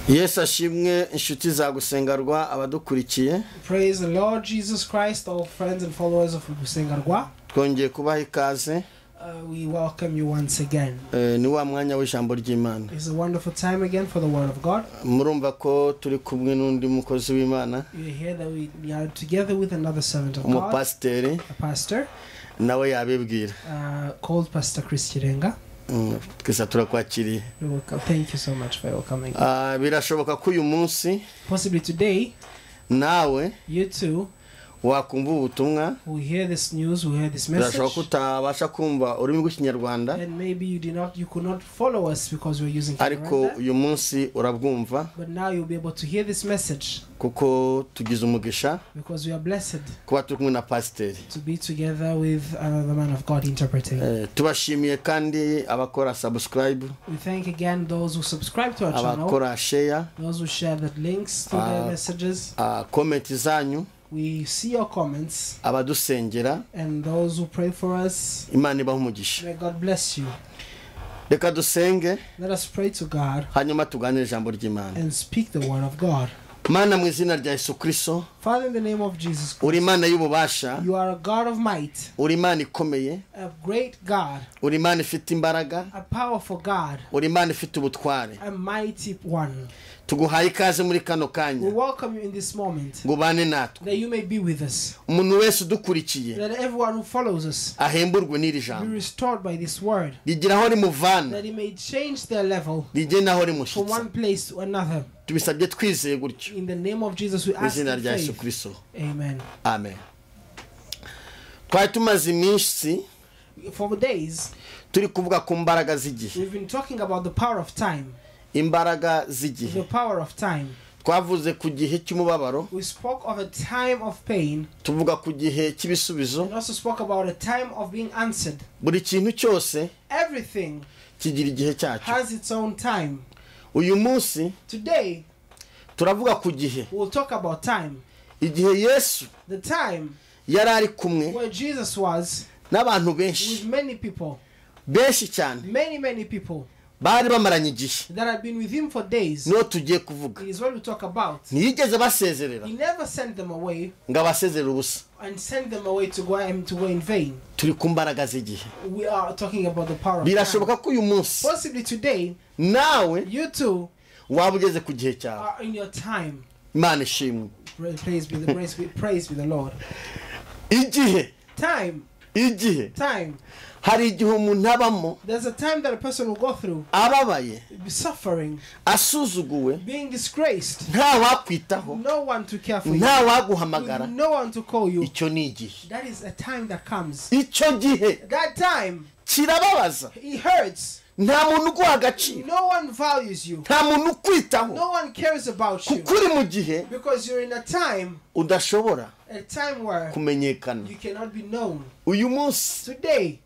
Yesu ashimwe inshuti za Gusengarwa abadukurikiye. Praise the Lord Jesus Christ, all friends and followers of Gusengarwa. Twongeye kubaha ikaze. We welcome you once again. Ni wa mwanya w'ijambo ry'Imana. It's a wonderful time again for the word of God. Murumva ko turi kumwe n'undi mukozi w'Imana. You hear that we are together with another servant of God. Umupasiteri. A pastor. Nawe yabibwira. Called Pastor Chris Kirenga. Twese turakwakiriye. Thank you so much for your coming. Birashoboka ko uyu munsi, possibly today, nawe, you too, wakumva ubutumwa. We hear this news, we hear this message. Birashoboka ko utabasha kumva ururimi rw'Ikinyarwanda. And maybe you could not follow us because we are using Ariko Kinyarwanda. uyu munsi urabwumva. But now you'll be able to hear this message. Kuko tugize umugisha. Because we are blessed. Kuba turi kumwe na pasiteri. To be together with another man of God interpreting. Tubashimiye kandi abakora subscribe. We thank again those who subscribe to our channel. Abakora share. Those who share the links to their messages. Comment zanyu. We see your comments. Abadusengera. And those who pray for us. Imana ibahe umugisha. May God bless you. Reka dusenge. Let us pray to God. Hanyuma tuganire ijambo ry'Imana. And speak the word of God. Mana mu izina rya Yesu Kristo. Father, in the name of Jesus Christ. Uri Imana y'ububasha. You are a God of might. Uri Imana ikomeye. A great God. Uri Imana ifite imbaraga. A powerful God. Uri Imana ifite ubutware. A mighty one. Tuguhaye ikaze muri kano kanya. We welcome you in this moment. Ngo ubane natwe. That you may be with us. Umuntu wese udukurikiye. That everyone who follows us. Ahemburwe n'iri jambo. Be restored by this word. Rigira aho rimuvana. That it may change their level. Rigena aho rimushyitsa. From one place to another. Tubisabye twizeye gutyo. In the name of Jesus we ask Izina in rya Yesu faith. Kristo. Amen. Amen. Twari tumaze iminsi for days turi kuvuga ku mbaraga z'igihe. We've been talking about the power of time. Imbaraga z'igihe. The power of time. Twavuze ku gihe cy'umubabaro. We spoke of a time of pain. Tuvuga ku gihe cy'ibisubizo. And also spoke about a time of being answered. Buri kintu cyose everything kigira igihe cyacyo. Has its own time. Uyu munsi today turavuga ku gihe. We'll talk about time. Igihe Yesu the time yari ari kumwe where Jesus was n'abantu benshi with many people, benshi cyane, many people bari bamaranye igihe that had been with him for days. Niho tugiye kuvuga. It is what we talk about. Ntiyigeze basezerera. He never sent them away ngo abasezerere ubusa. And send them away to go in vain. Turi ku mbaraga z'igihe. We are talking about the power of time. Birashoboka ko uyu munsi possibly today nawe you too waba ugeze ku gihe cyawe. are in your time. Imana ishimwe. Praise be the praise be the Lord. Igihe. Time. Igihe. Time. Hari igihe umuntu abamo. There's a time that a person will go through. Ababaye. Suffering. Asuzuguwe. Being disgraced. Nta wakwitaho. No one to care for you. Nta waguhamagara. No one to call you. Icyo ni igihe. That is a time that comes. Icyo gihe. That time. Kirababaza. It hurts. Nta muntu uguha agaciro. No one values you. Nta muntu ukwitaho. No one cares about you. Kuko uri mu gihe because you're in a time udashobora a time where kumenyekana. You cannot be known. Uyu munsi today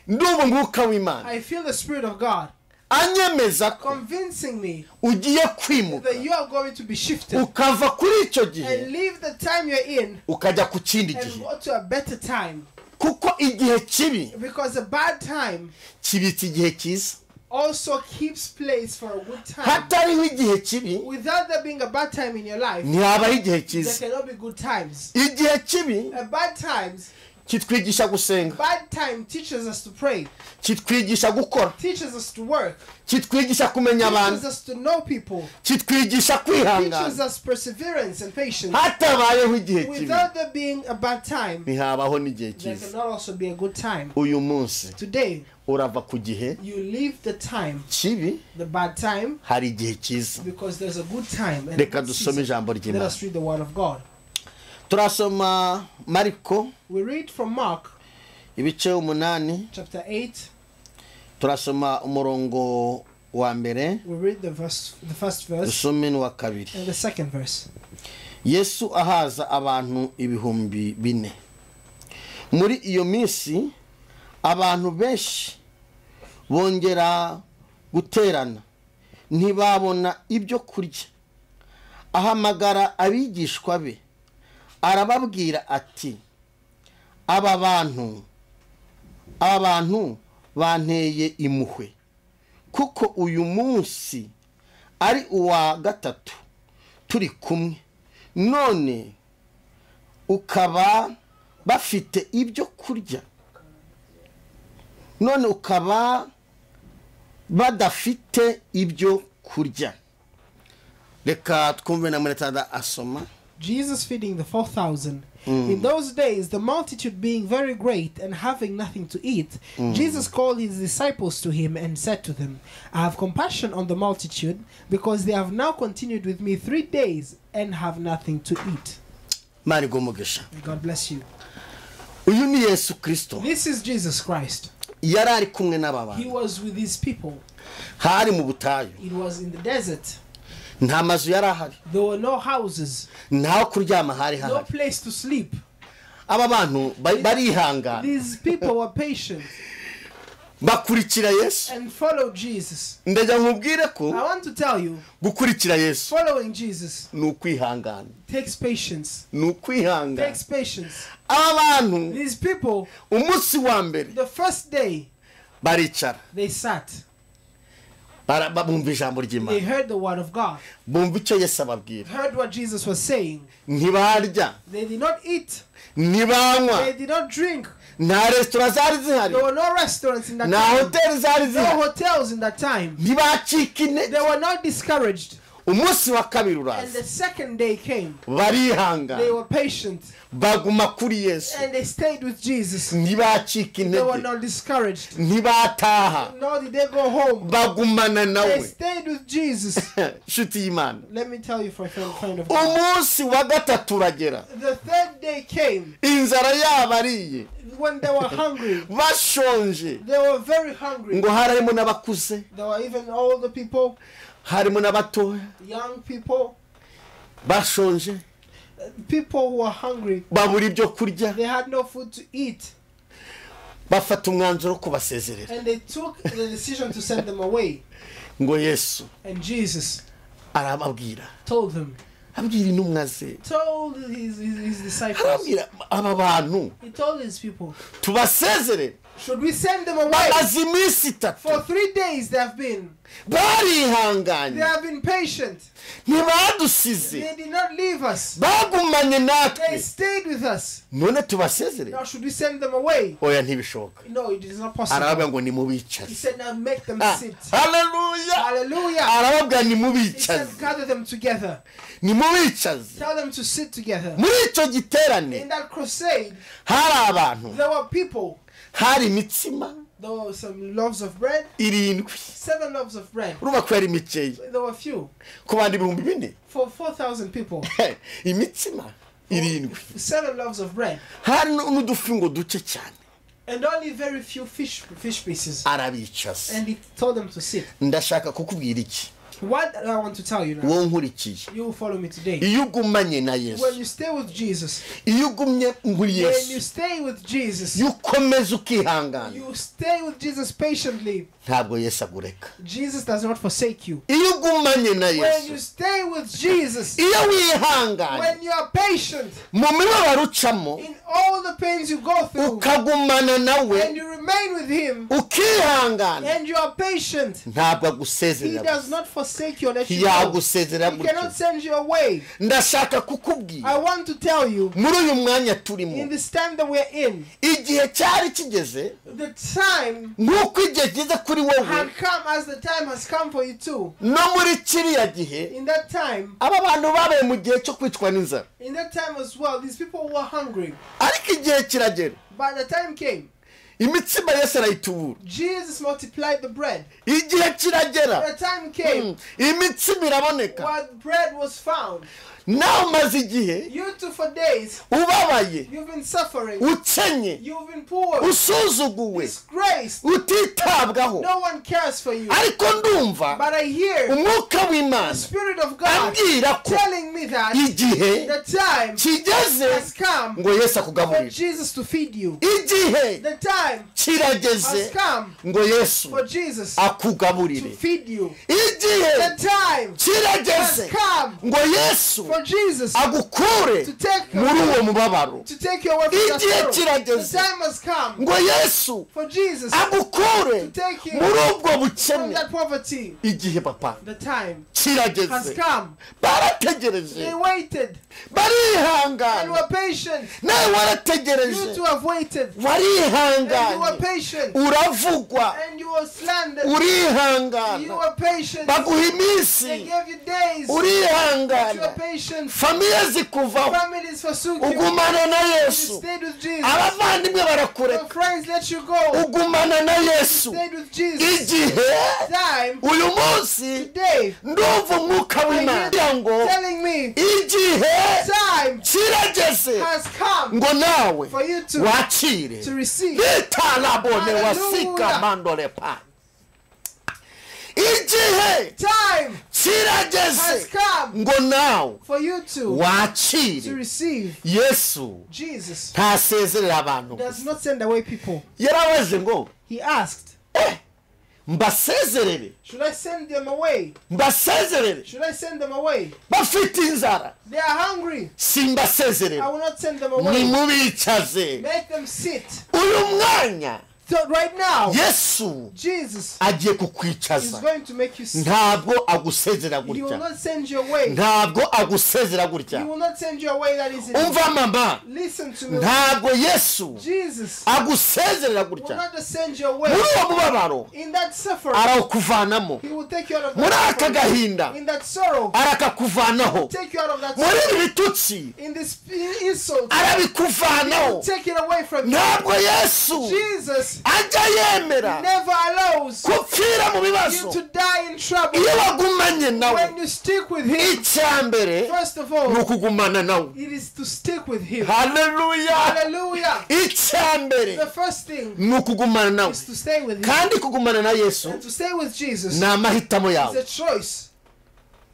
ndumva umwuka w'Imana. I feel the spirit of God anyemeza ko convincing me ugiye kwimuka that you are going to be shifted ukava kuri icyo gihe and leave the time you're in ukajya ku kindi and gihe go to a better time. Kuko igihe kibi because a bad time kibitse igihe cyiza also keeps place for a good time. Hatariho igihe kibi without there being a bad time in your life ntihabaho igihe cyiza. There cannot be good times. Igihe kibi a bad times kitwigisha gusenga. Bad time teaches us to pray. Kitwigisha gukora. Teaches us to work. Kitwigisha kumenya abantu. Teaches us to know people. Kitwigisha kwihangana. Teaches us perseverance and patience. Hatabayeho igihe kibi without there being a bad time ntihabaho n'igihe there cyiza. cannot also be a good time. Uyu munsi today urava ku gihe you leave the time kibi the bad time hari igihe cyiza. Because there's a good time and Reka dusome ijambo Let ry'Imana. us read the word of God. Turasoma Mariko. We read from Mark ibice 8. Chapter 8. Turasoma umurongo wa mbere. We read the verse, the first verse. Dusome n'uwa kabiri. And the second verse. Yesu ahaza abantu 4,000. Muri iyo minsi abantu benshi bongera guterana ntibabona ibyo kurya. Ahamagara abigishwa be arababwira ati aba bantu banteye impuhwe kuko uyu munsi ari uwa gatatu turi kumwe, none ukaba bafite ibyo kurya, none ukaba badafite ibyo kurya. Reka twumve na Muretada asoma. Jesus feeding the 4,000. In those days, the multitude being very great and having nothing to eat, Jesus called his disciples to him and said to them, I have compassion on the multitude, because they have now continued with me 3 days and have nothing to eat. May God bless you. Uyu ni Yesu Kristo. This is Jesus Christ. Yari ari kumwe n'aba bantu. He was with his people. Hari mu butayu. It was in the desert. Nta mazu yari ahari. There were no houses. Nta kuryama hari hahari. No place to sleep. Aba bantu barihangana. These people were patient. Bakurikira Yesu. And followed Jesus. Ndajya nkubwire ko I want to tell you, gukurikira Yesu following Jesus ni ukwihangana. Takes patience. Ni ukwihangana. Takes patience. Aba bantu, these people, umunsi wa mbere, the first day, baricara. They sat. Bumva ijambo ry'Imana. They heard the word of God. Bumva icyo Yesu ababwira. Heard what Jesus was saying. Ntibarya. They did not eat. Ntibanywa. They did not drink. Nta resitora zari zihari. There were no restaurants in that nta time. hoteli zari zihari. No hotels in that time. Ntibacika intege. They were not discouraged. Umunsi wa kabiri uraza. And the second day came. Barihangana. They were patient. Baguma kuri Yesu. And they stayed with Jesus. Ntibacika intege. They were not discouraged. Ntibataha. Nor did they go home. Bagumana nawe. They stayed with Jesus. Nshuti y'Imana. Let me tell you, for a friend of God. Umunsi wa gatatu uragera. The third day came. Inzara yabariye. When they were hungry. Bashonje. They were very hungry. Ngo harimo n'abakuze. There were even older people. Harimo n'abatoya. Young people. Bashonje. People who were hungry. Babura ibyo kurya. They had no food to eat. Bafata umwanzuro wo kubasezerera. And they took the decision to send them away. Ngo Yesu. And Jesus arababwira. Told them. Abwira intumwa ze. Told his disciples. Arababwira aba bantu. He told his people. Tubasezerere. Should we send them away? Bamaze iminsi itatu. For 3 days they have been. Barihanganye. They have been patient. Ntibadusize. They did not leave us. Bagumanye natwe. They stayed with us. None tubasezerere. Now should we send them away? Oya ntibishoboka. No, it is not possible. Arababwira ngo nimubicaze. He said, now make them sit. Hallelujah. Hallelujah. Arababwira nimubicaze. He said, gather them together. Nimubicaze. Tell them to sit together. Muri icyo giterane. In that crusade, hari abantu. There were people. Hari imitsima. There were some loaves of bread. Irindwi. 7 loaves of bread. Urumva ko yari mikeya. There were few. Ku bantu 4,000. For 4,000 people. Imitsima irindwi. 7 loaves of bread. Hari n'udufi ngo duke cyane. And only very few fish pieces. Arabicaza. And he told them to sit. Ndashaka kukubwira iki. What I want to tell you now. Wowe nkurikiye. You will follow me today. Iyo ugumanye na Yesu. When you stay with Jesus. Iyo ugumye muri Yesu. When you stay with Jesus. Iyo ukomeza ukihangana. You stay with Jesus patiently. Ntabwo Yesu agureka. Jesus does not forsake you. Iyo ugumanye na Yesu. When you stay with Jesus. Iyo wihanganye. When you are patient. Mu mibabaro ucamo. In all the pains you go through. Ukagumana nawe. And you remain with him. Ukihangana. And you are patient. Ntabwo agusezerera. He does not forsake you or let you go. He cannot send you away. Ndashaka kukubwira. I want to tell you. Muri uyu mwanya turimo. In this time that we are in. Igihe cyari kigeze. The time. Nk'uko igihe kigeze kuri wowe. Had come as the time has come for you too. No muri kiriya gihe. In that time. Aba bantu babaye mu gihe cyo kwicwa n'inzara. In that time as well, these people were hungry. Ariko igihe kiragera. But the time came. Imitsima Yesu arayitubura. Jesus multiplied the bread. Igihe kiragera. The time came. Imitsima iraboneka. What bread was found. Nawe umaze igihe. You too for days. Ubabaye. You've been suffering. Ukenye. You've been poor. Usuzuguwe. Disgraced. Utitabwaho. No one cares for you. Ariko ndumva. But I hear. Umwuka w'Imana. The Spirit of God. Ambwira ko. Telling me that. Igihe. The time. Kigeze. Has come. Ngo Yesu akugaburire. For Jesus to feed you. Igihe. The time. Kirageze. Has come. Ngo Yesu. For Jesus. Akugaburire. To feed you. Igihe. The time. Kirageze. Has come. Ngo Yesu. For For Jesus agukure to take muri uwo mubabaro. to take you away from that Igihe sorrow. kirageze. The time has come Ngo Yesu for Jesus agukure to take you muri ubwo from bukene. that poverty. Igihe papa The time has kirageze. come. Barategereje, They waited and barihangana. were patient. Nawe warategereje, You too have waited and you were warihanganye, patient uravugwa, and you were slandered. You urihangana, were patient. baguha They iminsi, gave you days. You were urihangana, patient. famiye zikuvaho, Families forsook you. ugumana na You Yesu. stayed with Jesus. Abavandimwe Your barakureka, friends let you go. ugumana na Yesu. Stayed with Jesus. Igihe Time uyu munsi today ndumva umwuka w'Imana ngo telling me igihe time kirageze has come ngo nawe for you to wakire. to receive. Litalabone wasika Hallelujah. mandolepa. Igihe Time kirageze has come ngo nawe for you to wakire. receive. Yesu Jesus ntasezerera abantu. does not send away people. Yarabaje ngo He asked, mbasezerere, should I send them away? mbasezerere, Should I send them away? bafite inzara, They are hungry. simbasezerere, I will not send them away. nimubicaze. Make them sit. Uyu mwanya So right now, Yesu Jesus agiye is kukwicaza. going to make you sit. Ntabwo agusezera He will gutya, not send you away. ntabwo agusezera He gutya. will not send you away that easily. Umva mama, Listen to me. ntabwo Yesu Jesus agusezerera will gutya. not just send you away. Muri uwo mubabaro In that suffering, arawukuvanamo, he will take you out of muri that aka suffering. gahinda In that sorrow, arakakuvanaho, take you out of that muri sorrow. ibi bitutsi In this insult, he will arabikuvanaho. take it away from you. Ntabwo Yesu Jesus ajya yemera never allows kupfira mu you bibazo. to die in trouble. Iyo wagumanye nawe, When you stick with him, icya mbere first of ni all, ukugumana nawe. it is to stick with him. Haleluya. Hallelujah. Icya mbere The first thing ni ukugumana nawe. is to stay with him. Kandi kugumana na Yesu And to stay with Jesus ni amahitamo is yawe. a choice.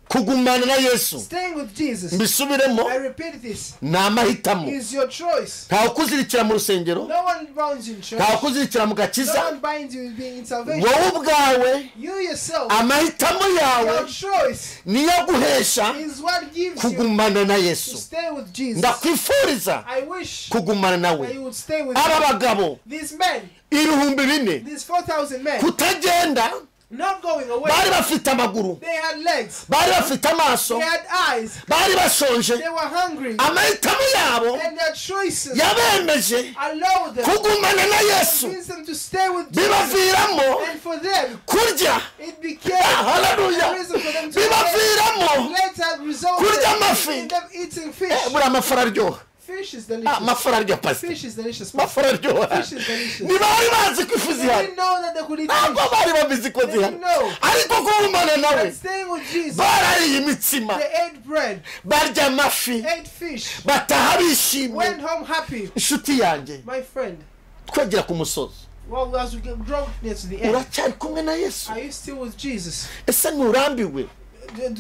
Kugumana na Yesu, Staying with Jesus, mbisubiremo, I repeat this, ni amahitamo. is your choice. Ntawe ukuzirikira mu rusengero, No one binds you in church. ntawe ukuzirikira mu No gakiza. one binds you in being in salvation. Wowe ubwawe You yourself, amahitamo yawe your choice niyo aguhesha is what gives you kugumana na to Yesu. stay with Jesus. Ndakwifuriza I wish kugumana that nawe. you would stay with Aba him. bagabo These men, 4000 these 4,000 men, kutagenda, not going away. bari bafite amaguru, They had legs, bari bafite amaso, they had eyes, bari bashonje. they were hungry, Amahitamo yabo and their choices yabemeje allowed them, kugumana na Yesu, convinced them to stay with Jesus. bibaviramo And for them, kurya. it became Haleluya. a reason for them to Bibaviramo later resulted kurya amafi. in them eating fish. Buriya amafi araryoha. Fish is delicious. Amafi araryoha, pastor. Fish is delicious. Amafi araryoha. Fish is delicious. Ntibari bazi ko ifi They zihari, didn't know that they could eat ntabwo fish. bari babizi ko They zihari, didn't know. ariko kugumana nawe But staying with Jesus, barariye imitsima, they ate bread, barya amafi, ate fish, bataha bishimye. went home happy. Inshuti yanjye, My friend, twegera ku musozi, well, as we get draw near to the end, uracyari kumwe na Yesu? are you still with Jesus? Ese nturambiwe?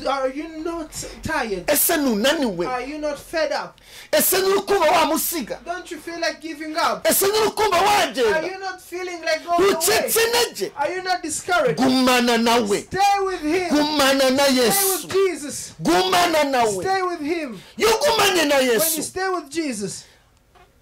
Are you not tired? Ese ntunaniwe? Are you not fed up? Ese nturukumva wamusiga? Don't you feel like giving up? Ese nturukumva Are wagenda? you not feeling like going away? Ntucitse intege? Are you not discouraged? Gumana nawe, Stay with him. gumana na Stay Yesu, with Jesus. gumana nawe. Stay with him. Iyo ugumanye na When you Yesu, stay with Jesus,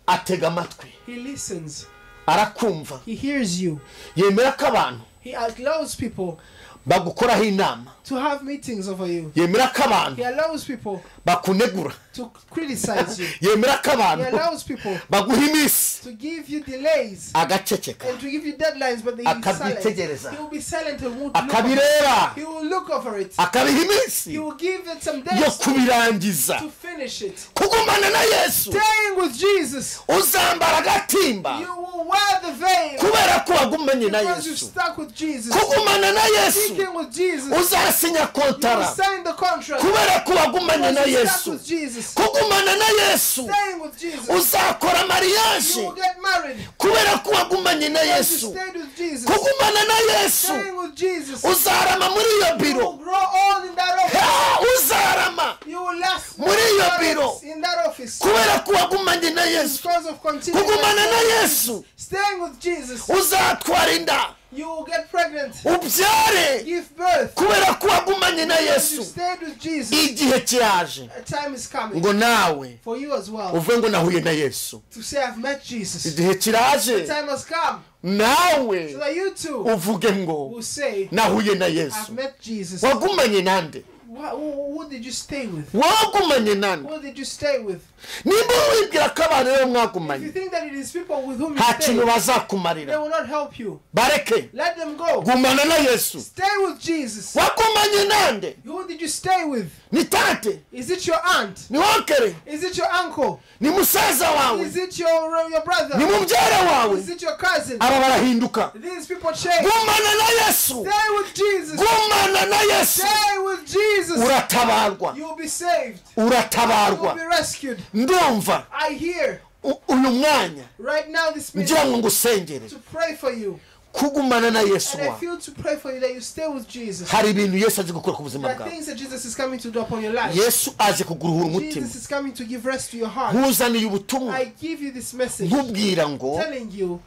atega amatwi, he listens. arakumva, He hears you. yemera ko abantu He allows people bagukoraho inama, to have meetings over you. yemera ko abantu He allows people bakunegura, to criticize you. yemera ko He abantu allows people baguha iminsi, to give you delays agaceceka, and to give you deadlines, but he is silent. Akabitegereza. He will be silent and won't look over it. akabireba, He will look over it. akabiha iminsi He will give it some yo days kubirangiza. to finish it. Kugumana na Yesu, Staying with Jesus, uzambara agatimba you will wear the veil kubera ko wagumanye na because you Yesu. stuck with Jesus. Kugumana na Yesu, Sticking with Jesus, uzasinya you will kontara sign the contract kubera ko wagumanye na because you stuck Yesu. with Jesus. Kugumana na Yesu, Staying with Jesus, uzakora mariage you will get married kubera ko wagumanye na because you Yesu. stayed with Jesus. Kugumana na Yesu, Staying with Jesus, uzarama muri iyo you biro. will grow old in that office. Uzarama You will last muri iyo biro in that office kubera ko wagumanye na Yesu. because of continuing Kugumana na Yesu, staying with Jesus. uzatwara inda You will get pregnant. Ubyare. Give birth. Kubera ko wagumanye na Because you Yesu. stayed with Jesus. Igihe kiraje A time is coming ngo nawe for you as well uvuge ngo nahuye na Yesu. to say, I've met Jesus. Igihe kiraje The time has come nawe so that you too uvuge ngo will say, nahuye na I've Yesu. met Jesus. Wagumanye nande? Who did you stay with? Wagumanye nande? Who did you stay with? Nimba wibwira ko abantu rero If you mwagumanye think that it is people with whom you nta stay, kintu they bazakumarira, will not help you. bareke. Let them go. Gumana na Yesu. Stay with Jesus. Wagumanye nande? Who did you stay with? Ni tate? Is it your aunt? Ni wonkere? Is it your uncle? Ni musaza wawe? Is it your Ni brother? mubyara wawe? Is it your cousin? Aba barahinduka. These people change. Gumana na Yesu. Stay with Jesus. Gumana na Yesu. Stay with Jesus. Uratabarwa. You will be saved. You Uratabarwa. will be rescued. Ndumva I hear uyu mwanya right now this minute ngira ngo ngusengere to pray for you. kugumana na Yesu And I wawe. feel to pray for you that you stay with Jesus. Hari ibintu Yesu aje gukora ku buzima There are bwawe. things that Jesus is coming to do upon your life. Yesu aje kuguruhura umutima. Jesus is coming to give rest to your heart. Nkuzaniye ubutumwa I give you this message nkubwira ngo telling you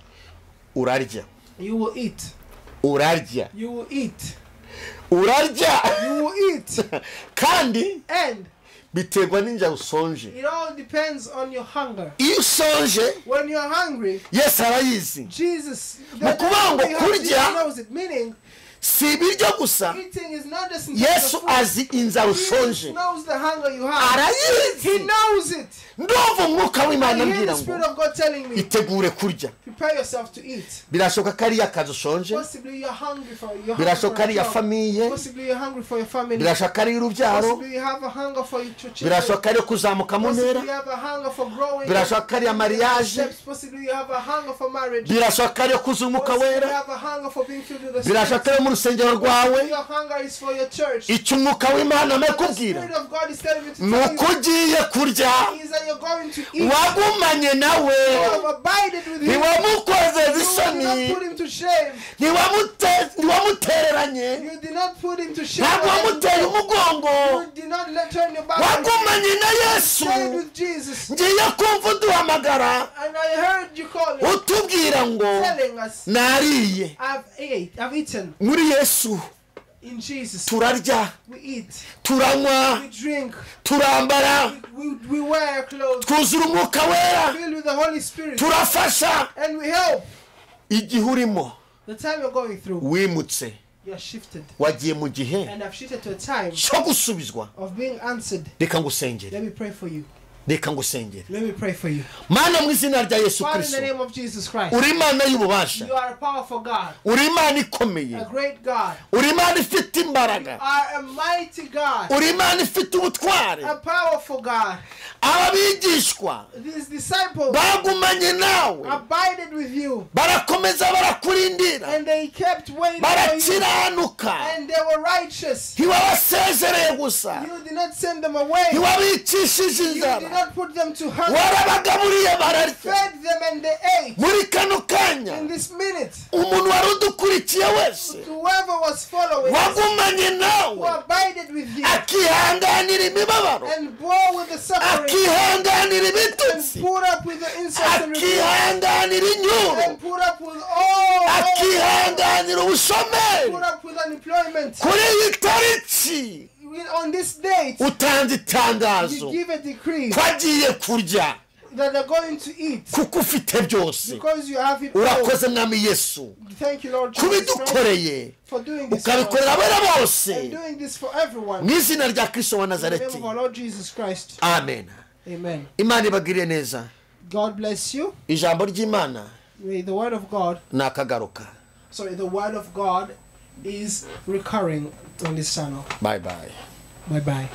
urarya, you will eat. urarya, You will eat. urarya. You will eat. Kandi And biterwa n'inzara usonje. it all depends on your hunger. Iyo usonje When you're hungry, Yesu arayizi. Jesus, Mu kuvuga ngo Jesus kurya knows it. Meaning, si ibiryo gusa, eating is not just in terms Yesu of food. azi inzara Jesus usonje, knows the hunger you have. He arayizi. knows it. Ndumva umwuka I w'Imana hear ambwira the Spirit ngo of God telling me, itegure kurya. prepare yourself to eat. Birashoboka ko ari akazi usonje, Possibly you're hungry for you're hungry birashoboka for ari a iya job. famiye, Possibly you're hungry for your family. birashoboka ari urubyaro, Possibly you have a hunger for your children. birashoboka ari kuzamuka mu Possibly ntera, you have a hunger for growing. birashoboka ari iya mariage, Steps. Possibly you have a hunger for marriage. birashoboka ari kuzuza umwuka Possibly you wera, have a hunger for being filled with the Spirit. birashoboka ari mu rusengero rwawe. Your hunger is for your church. Icyo umwuka w'Imana The amekubwira Spirit of God is telling me to ni tell uko you ugiye kurya. is that you're going to eat. Wagumanye nawe, You have abided with him. ntiwamukozeze You did isoni, not put him to shame. ntiwamutereranye, You did not put him to shame. ntabwo wamuteye umugongo, You did not let turn your back on him. wagumanye na Yesu. Stayed with Jesus. Ngiye kumva uduhamagara And I heard you calling, utubwira ngo telling us, nariye. I've eaten. Muri Yesu In Jesus, turarya, we eat, turanywa, we drink, turambara, we wear clothes, twuzura umwuka wera, filled with the Holy Spirit, turafasha. and we help. Igihe urimo The time you're going through, wimutse, you're shifted. wagiye mu gihe And I've shifted to a time cyo gusubizwa. of being answered. Reka ngusengere, Let me pray for you. reka ngusengere. Let me pray for you. Mana, mu izina rya Yesu Father, in the Kristo, name of Jesus Christ, uri Imana y'ububasha, you are a powerful God, uri Imana ikomeye, a great God, uri Imana ifite imbaraga, are a mighty God, uri Imana ifite ubutware. a powerful God. Ababigishwa These disciples bagumanye nawe, abided with you, barakomeza barakurindira, and they kept waiting for you, barakiranuka. and they were righteous. Ntiwabasezereye gusa, You did not send them away. ntiwabicishije You did inzara, not put them to hunger. warabagaburiye bararya. Fed them and they ate. Muri kano kanya, In this minute, umuntu wari udukurikiye wese whoever was following, wagumanye who nawe, abided with you, akihanganira imibabaro, and bore with the suffering, akihanganira and ibitutsi, put up with the insults and reproach, akihanganira inyuro, and put up with all, akihanganira ubushomeri, put up with unemployment. kuri iyi tariki On this date, utanze itangazo you give a decree ko agiye kurya, that they're going to eat kuko ufite byose. because you have it all. Urakoze mwami Yesu Thank you, Lord Jesus Christ, kubidukoreye, for doing this for us ukabikorera abera bose, and doing this for everyone. mu izina rya Kristo wa In the name Nazareti, of our Lord Jesus Christ. amen. Amen. Imana ibagiriye neza. God bless you. Ijambo ry'Imana May the word of God, ni akagaruka. sorry, the word of God is recurring on this channel. Bye bye. Bye bye.